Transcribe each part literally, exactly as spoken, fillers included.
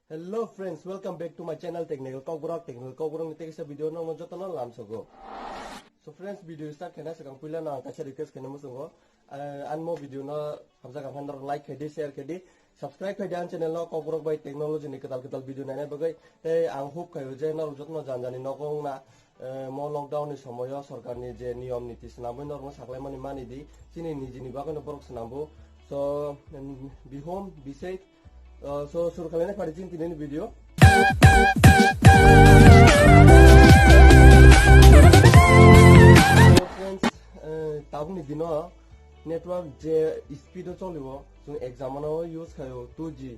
Hello friends, welcome back to my channel Technical Kokborok. Technical Kokborok ni tekisa video no jotono lamsogo. So friends, video start khaina swkang puila no ang kaisa request khaina muchungo. Eh, ani mo video no hamjak ang khan norok like khaidi, share khaidi, subscribe khaidi ani channel no Kokborok bai technology ni kwtal kwtal video naina bagwi. Tei ang hope khaio je norok jotono jani jani nogo wngna, eh, mo lockdown ni somoyo sorkar ni je niyom niti swnamwi norokno saklaimani mani di, chini nijini bagwino borok swnambo. So, mm, be home, be safe. Uh, so, suru khlaina phari chini tini video. So, friends, uh, tabukni dino network je speed o choliwo, chwng exam ano use khaio two G.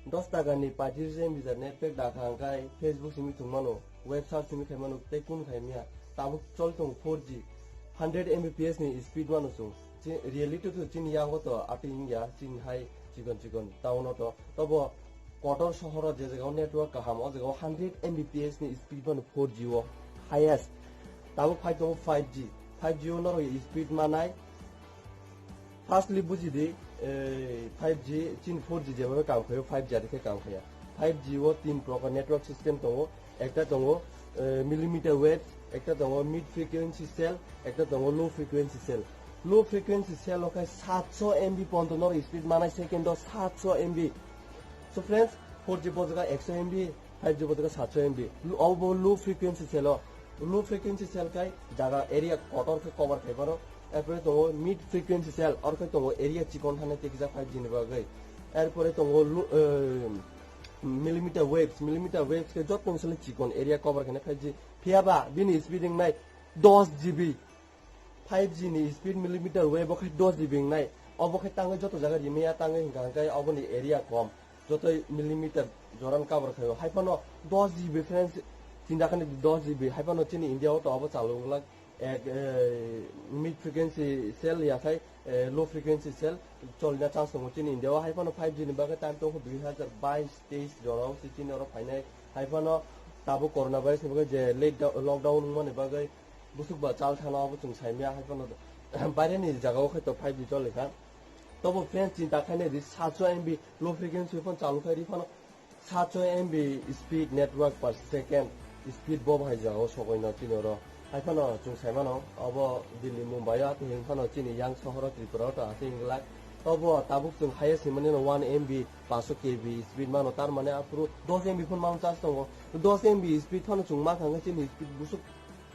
Dos taka ni pachis M B jar net pack dakha hwnkhe Facebook simi thwngmano, website simi khaimano, tei kun khaimya. Tabuk choli tongo four G, hundred M B P S ni speed mano chwng. Chi-, reality to chini yango to atwi wngya, chini hai chikon chikon town o to. Tobo kotor sohoro je jagao network kaham, o jagao hundred M B P S ni speed mano four G o highest. Tabuk phai tongo five G. Five G o norok speed manai. Firstly buji di, eh, five G chini four G jeba kam khayo, five G adi khe kam khaya. Five G o tin prokar network system tongo. Ekta tongo, eh, millimeter waves, ekta tongo mid frequency cell, ekta tongo low frequency cell. Low frequency cell o khai satso M B ponto norok speed manai second o satso M B. So friends, four G bo jaga ekso M B, five G bo jaga satso M B. Lo-, obo low frequency cell o. Low frequency cell khai jaga area kotor khe cover khai phano. Erpore tongo mid frequency cell, aro khai tongo area chikon thani tei kisa five G ni bagwi. Erpore tongo lo-, eh, millimeter waves, millimeter waves khe joto ni sale chikon area cover khainai five G. Phiya ba bini speed wngnai dos G B. Five G ni speed millimeter wave bo khai dos G B wngnai. Obo khai tangwi joto jaga rimaya tangwi hwnkha hwnkhe oboni area kom. Jotoi millimeter joran cover khaio. Hai phano dos G B friends, chinta khani dos G B. Hai phano chini India o to obo chalu wngla ek, eh, mid frequency cell ya khai, eh, low frequency cell cholna chance tongo chini India o. Hai phano five G ni bagwi time tongo dui hazar bais teis jora o se chini oro phainai. Hai phano tabuk corona virus ni bagwi je late do-, lockdown wngmani bagwi busuk ba chal thana obo chwng saimaya, hai phano baireni jagao khai to five G choli kha. Tobo friends, chinta khainai di, satso M B low frequency phone chalu khai ri phano satso M B speed network per second speed bo bahai jagao sogoi no chini oro. Hai phano chwng sai mano obo Delhi, Mumbai o, atwi hwn phano chini yang sohoro Tripura o to aswk wng glak. Tobo tabuk chwng highest hinmani no one M B paso K B speed mano, tar mane aphuru dos M B phone mano charge tongo. Dos M B speed phano chwng ma kha hwnkhe chini speed busuk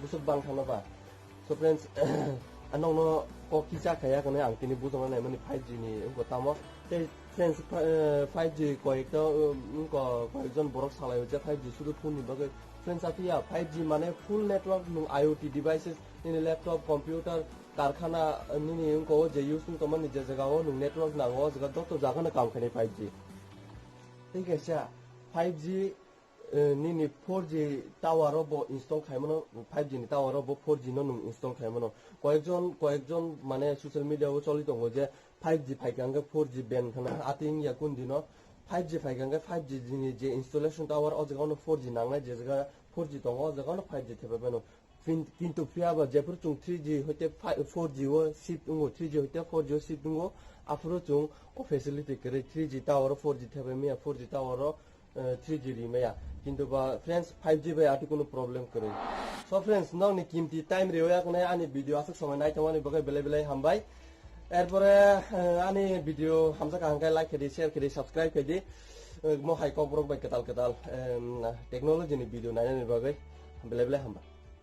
busuk bang thangno ba. So friends, ang nokno kok kisa khaya hwnwi ang tini bujokna naimani five G ni wngkha tamo. Tei friends, fi-, eh, five G koyekta, um, wngkha koyekjon borok salai o je five G sudu phone ni bagwi. Friends, apiya five G mane full network, nwng I O T devices, nini laptop, computer, karkhana, eh, nini wngkha o je use wng tongmani je jaga o nwng network nango, o jaga joto jaga no kam khainai five G. Tei kaisa five G eh, nini four G tower o bo install khaimano, five G ni tower o bo four G no nwng install khaimano. Koyekjon, koyekjon mane social media o choli tongo je five G phaikha hwnkhe four G ban khana, atwi wngya kun dino. Five G phaikha hwnkhe five G ni je installation tower, o jaga no four G nangnai, je jaga four G tongo, o jaga no five G thepai mano. Fin-, kintu phiya ba jephuru chwng three G hoite fi-, four G o shift wngo, three G hoite four G o shift wngo, aphuru chwng o facility kwrwi three G tower o four G thepai maya, four G tower o, eh, three G ri maya. Kintu ba friends, five G bai ati kunu problem kwrwi. So friends, nokni kimti time riwi yaknai ani video aswk somoi naithokmani bagwi belai belai hambai. Erpore, eh, ani video hamjak kaham khe like khaidi, share khaidi, subscribe khaidi. Eh, mo hai Kokborok bai kwtal kwtal, em, technology ni video nainani bagwi belai belai hambai.